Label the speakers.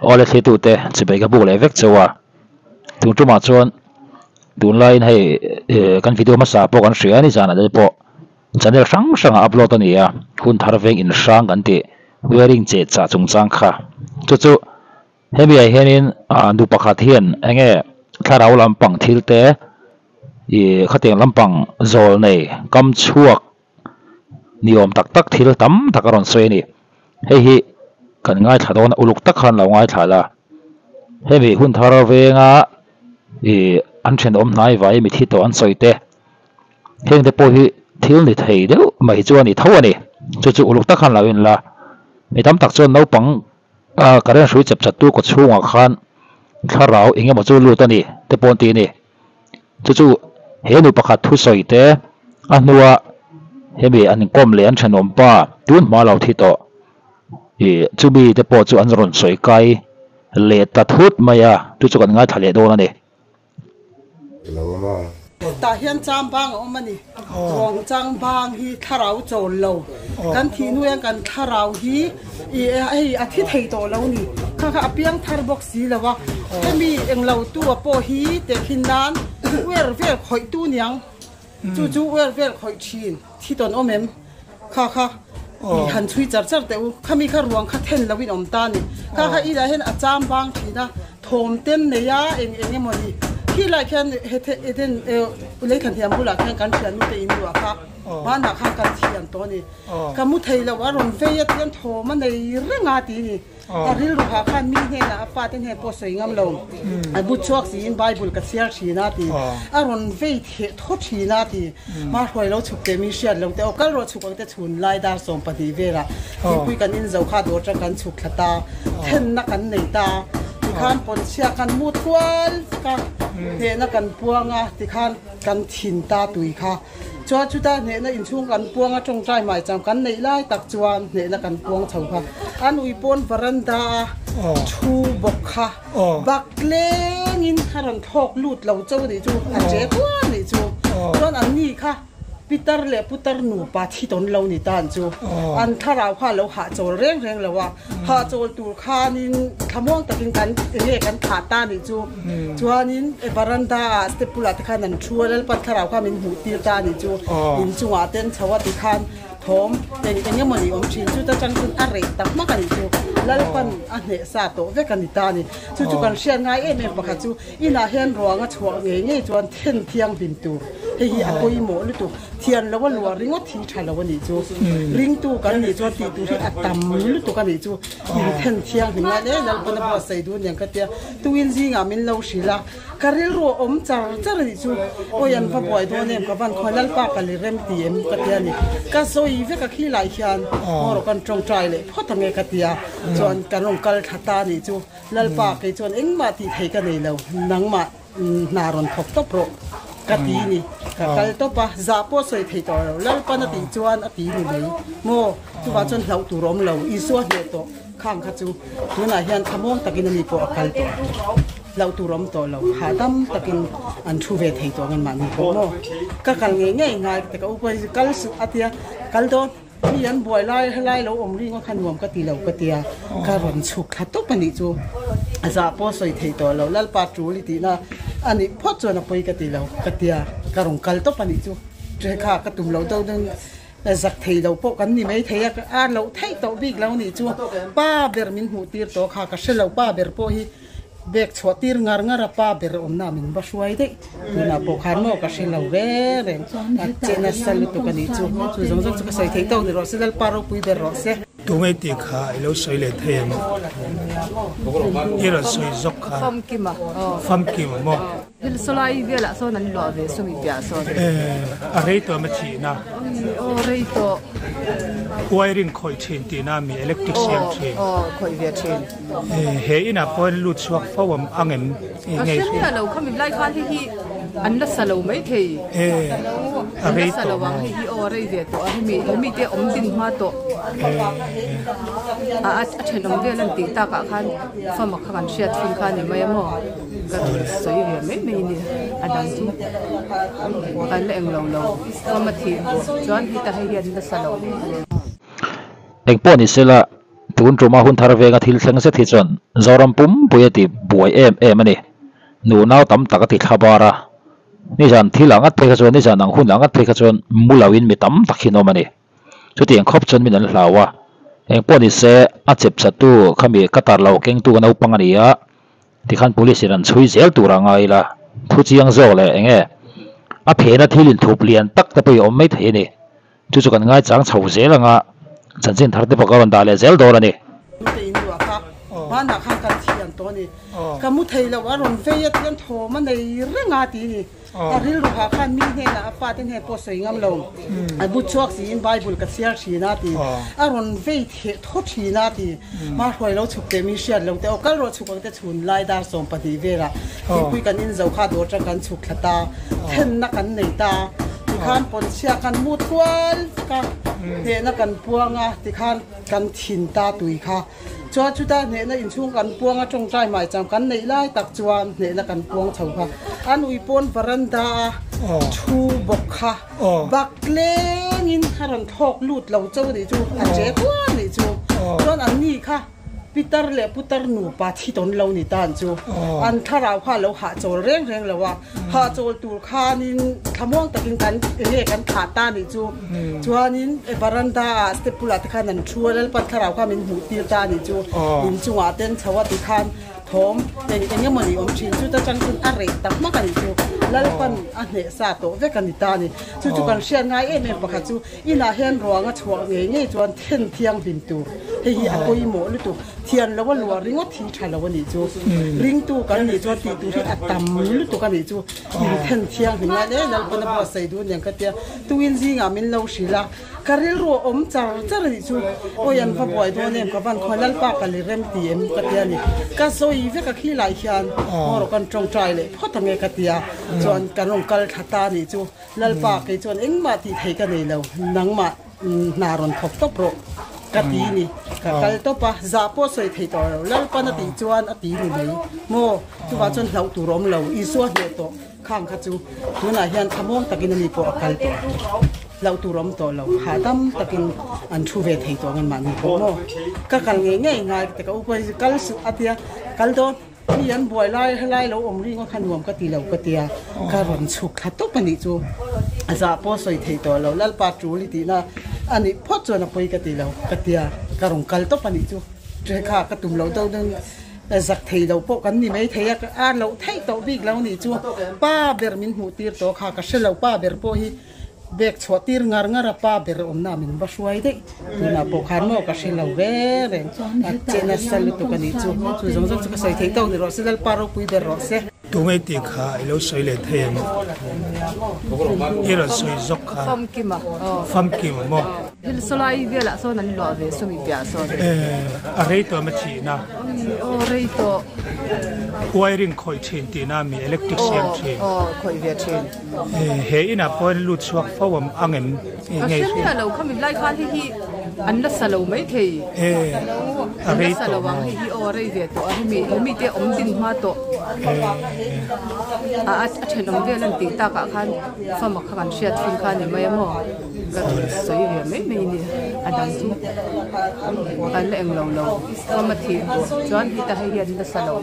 Speaker 1: Awle thlitute chibai ka buk leh vek chauh a, tun tumah chuan tunlaiin hei kan video hmasa pawh kan hria a ni zanah te pawh channel hrang hrangah upload a ni a, hun thar veng inhrang kan tih wearing cheh chah chungchang kha chu chu hemi ah hianin nu pakhat hian eng nge thlarau lampang thil te ih khatiang lampang zawl nei kam chhuak Ni awm tak tak thil tam tak a rawn sawi a ni. Hei hi kan ngaithla dawn a, uluk tak khan lo ngaithla la. Hemi hun thar venga ih an thenawm hnai vai mithi tawh an sawi te, heng te pawh hi thil ni thei deuh mai chu a ni tho a ni. Chu chu uluk tak khan lo en la. Mi tam tak chuan naupang current hrui chep chattu kaw chhungah khan thlarau eng emaw chu lut a ni te pawh an ti a ni. Chu chu he nu pakhat thusawi te a hnua hemi an inkawm leh an thenawm pa tun hma lo thi tawh ih chumi te pawh chu an rawn sawi kai leh ta thut mai a, chu chu kan ngaithla leh dawn a ni.
Speaker 2: Tah hian chambang a awm a ni. Ruang changbang hi thlarau chawl lo. Kan thih hnu hian kan thlarau hi ih hei a thi thei tawh lo ni. Kha kha a piang thar bawk si lo a. Hemi englo tu a pawh hi tehkhin nan uer vel khawih tu niang. Chu chu uer vel khawih thin thi tawn awm em? Kha kha ih han chhui char char teh u. Khami kha ruang kha then lo in awm ta ni. Kha kha inah hian a chambang thin a. Thawm ten nei a eng eng emaw ni. Khi lai khian hethe Eden Leithan hiam bulah khian kan thiannu te in luah kha hmanah khan kan thian tawh a ni. Ka mu thei lo a rawn vei a tihian thawm a nei reng a ti ni. A rilru ha khan mi hnenah a fate hnen pawh sawi ngam lo. A bu chhuak siin Bible ka chhiar thin a ti. A rawn vei theh thaw thin a ti. Hma hruai lo chhuk teh mi hriat lo te aw kal rawh chhuk ang te chhun lai dar 12 velah thingpui kan in zo kha dawr tang kan chhuk thla ta thenna kan nei ta tikhan pawnchhia kan mut kual vek a hnehna kan puang a tikhan kan thin ta tui kha chuan chuta hnehna inchhung kan puang a tawngtai mai chang kan neih lai tak chuan hnehna kan puang chho kha an ui pawn varanda a thu bawk kha. Bak lengin a rawn thlawk lut lo chauh a nih chu, a che kual a nih chu. Chuan an ni kha pitar leh putar nupa thi tawn lo ni ta an chu. An thlarau kha a lo hahchawl reng reng lo a, hahchawl tur khanin thlamuang takin kan enge kan thlah ta a nih chu. Chuanin varanda ah step bulah te khan an thu a, Lalpan thlarau kha min hmuh tir ta a nih chu. Inchungah te an chho a tikhan. Thawm eng eng emaw ni awm thin chu ta chang chuan a reh tak hmak a nih chu Lalpan a hneh sa tawh vek a ni ta a ni. Chu chu kan hriat ngai em em pakhat chu inah hian ruang a chhuah ngei ngei chuan then thianghlim tur hei hi a pawimawh lutuk. Thian lo a luah ringawt hi tha lo a nih chu. Ringtu kan nih chuan tih tur hi a tam lutuk a nih chu. In then thianghlim lai leh Lalpan a buatsaih duh aniang ka tia. Tuin zingah min lo hrilh a. Ka rilru a awm char char a nih chu, awi an va buai dawn em, ka van khawi Lalpa ka li rem ti em ka tia ni, ka sawi vek a khi lai hian haw rawh kan tawngtai leh phawt ang e ka tia, chuan kan rawn kal thla ta a nih chu, Lalpa kei chuan engmah tih thei ka nei lo, nangmah hna rawn thawk tawp rawh ka ti ni, ka kal tawp a, zah pawh sawi thei tawh lo, Lalpan a tih chuan a ti ni mai maw, chuvang chuan hlauh tur a awm lo, Isua hneh tawh khang kha chu tunah hian thlamuang takin ani pawh a kal tawh. Hlauh tur awm tawh lo, hahdam takin an thu ve thei tawh ang anmahni pawh maw? Ka kal ngei ngei ngai ka ti ka u pawh hi kal suh a tia, kal dawn mi an buai lai helai lo awm ringawt kha nuam ka ti lo ka tia, ka rawn chhuk thla tawp a nih chu, zah pawh sawi thei tawh lo, Lalpa tul i tihna a nih phawt chuan a pawi ka ti lo ka tia, ka rawn kal tawp a nih chu, kha ka tum loh deuh deuhin Zak thei lo pawh kan ni mai thei a, a loh theih tawh bik lo nih chu pa ber min hmuh tir tawh kha ka hre lo, pa ber pawh hi bag chhuah tir ngar ngar a pa ber awmna min va hruai daih tunah pawh khan maw ka hre lo reng reng a che nasa lutuk a nih chu, chu zawng zawng chu ka sawi theih tawk ni rawh se Lalpa ropui ber rawh se.
Speaker 3: Tunge tih kha i lo sawi leh thei em? I rawn sawi zawk kha.
Speaker 4: Famkima.
Speaker 3: Famkima maw?
Speaker 4: Thil sawlai velah sawn an luah ve sawmi piah sawn.
Speaker 3: A rei tawh em a thihna?
Speaker 4: Aw rei tawh.
Speaker 3: Wiring khawih thin tihna mi electric siam thin.
Speaker 4: Aw khawih ve thin.
Speaker 3: He inah pawh hian lut chhuak fo ang ang em?
Speaker 4: Ka hre miah lo khami lai khan hei hi an la sa lo mai thei.
Speaker 3: A rei tawh
Speaker 4: maw? An la sa lo ang hei hi aw a rei ve tawh a hemi hemi te awm din hma tawh. A thenawm vel an tih takah khan fama kha kan hriat thin kha a ni mai a maw? Ka rawn sawi ve mai mai a ni a dang chu an la englo lo fam a thih chuan heta hei hian nasa lo.
Speaker 1: Engpawh ni sela tuna. Tun tuma hun thar venga thil thleng zet hi chuan Zoram pumpui a ti buai em em a ni. Nu nau tam tak a ti thla bar a. Nizan thil ang at phei kha chuan nizan ang hun ang at phei kha chuan mu loin mi tam tak hi an awm a ni. Chutiang khawp chuan min an hlau a. Engpawh ni se a chep chatu khami ka tar lo kengtu ka naupang a ni a. Tikhan police in an chhui zel tur a ngai ila thu chiang zawk leh eng nge a phena thil inthup lian tak te pawh i awm mai thei a ni. Chu chu kan ngaichang chho zel anga chanchin thar te pawh ka rawn dah leh zel dawn a ni.
Speaker 2: Nute in luah kha hmanah khan kan thian tawh a ni. Ka mu thei lo a rawn vei a tihian thawm a nei reng a ti a ni. A rilru ha khan mi hnenah a fate hnen pawh sawi ngam lo. A bu chhuak siin Bible ka chhiar thin a ti. A rawn vei theh thaw thin a ti. Hma hruai lo chhuk teh mi hriat lo te aw kal rawh chhuk ang te chhun lai dar 12 velah thingpui kan in zo kha dawr tang kan chhuk thla ta. Thenna kan nei ta. Tikhan pawnchhia kan mut kual vek a, hnehna kan puang a tikhan kan thin ta tui kha. Chuan chuta hnehna inchhung kan puang a tawngtai hmaichang kan neih lai tak chuan hnehna kan puang chho kha. An ui pawn varanda a thu bawk kha bak lengin a rawn thlawk lut lo cho nih chu a che kual nih chu. Chuan an ni kha pitar leh putar nupa thi tawn lo ni tan chu an thlarau kha a lo hahchawl reng reng lo a. Hahchawl tur khanin thlamuang takin kan enge kan thlah ta nih chu. Chuanin varanda ah step bulah te khan an thu a, Lalpan thlarau kha min hmuh tir ta nih chu. Inchungah ten chho a ti khan thawm eng eng emaw ni awm thin. Chuta tang chuan a reh tak hmak a nih chu. Lalpan a hneh sa tawh vek a ni ta a ni. Chu chu kan hriat ngai em em pakhat chu inah hian ruang a chhuah ngei ngei chuan then thianghlim tur hei hi a pawimawh lutuk. Thian lo a luah ringawt hi tha lo a nih chu. Ringtu kan nih chuan tih tur hi a tam lutuk a nih chu. Inthen thianghlim lai le Lalpan a buatsaih duh aniang ka tia. Tuin zingah min lo hrilh a, ka rilru a awm char char a nih chu. Awi an va buai dawn em ka van khawi Lalpa ka li rem ti em ka tia ni. Ka sawi vek a khi lai hian haw rawh kan tawngtai leh phawt ange ka tia. Chuan kan rawn kal thla ta a nih chu. Lalpa kei chuan engmah tih thei ka nei lo, nangmah hna rawn thawk tawp rawh ka ti ni. Ka kal tawp a, zah pawh sawi thei tawh lo, Lalpan a tih chuan a ti ni mai maw? Chuvang chuan hlauh tur a awm lo, Isua hneh tawh khang kha chu tunah hian thlamuang takin ani pawh a kal tawh a, hlauh tur a awm tawh lo, hahdam takin an thu ve thei tawh ang anmahni pawh maw? Ka kal ngei ngei ngai ka ti ka u pawh hi kal suh a tia, kal dawn. Mi an buai lai helai lo awm ringawt kha nuam ka ti lo ka tia, ka rawn chhuk thla tawp a nih chu. A zah pawh sawi thei tawh lo, Lalpa tul i tihna a nih phawt chuan a pawi ka ti lo ka tia, ka rawn kal tawp a nih chu. Kha ka tum loh deuh deuhin zak thei lo pawh kan ni mai thei a, a loh theih tawh bik lo nih chu. Pa ber min hmuh tir tawh kha ka hre lo, pa ber pawh hi Bag chhuah tir ngar ngar a pa ber awmna min va hruai daih tunah pawh khan maw ka hre lo reng reng a che nasa lutuk a nih chu chu zawng zawng chu ka sawi thei tawk ni rawh se Lalpa ropui ber rawh se.
Speaker 3: Tunge tih kha i lo sawi leh thei em? I rawn sawi zawk kha.
Speaker 4: Famkima aw.
Speaker 3: Famkima maw?
Speaker 4: Thil sawlai velah sawn an luah ve sawmi piah sawn.
Speaker 3: A rei tawh em a thihna?
Speaker 4: Aw rei tawh.
Speaker 3: Wiring khawih thin tihna ami electric siam thin?
Speaker 4: Aw khawih ve thin.
Speaker 3: He inah pawh hian lut chhuak fo ang ang em?
Speaker 4: Ka hre miah lo khami lai khan hei hi an la sa lo mai thei.
Speaker 3: A
Speaker 4: An la
Speaker 3: rei
Speaker 4: sa lo
Speaker 3: tawh
Speaker 4: ang
Speaker 3: maw?
Speaker 4: hei hi aw a rei ve tawh a hemi hemi te awm din hma tawh a a thenawm vel an tih takah khan fama kha kan hriat thin kha a ni mai a maw ka sawi ve mai mai a ni a dang chu an la englo lo fama thih chuan heta hei hi an la sa lo.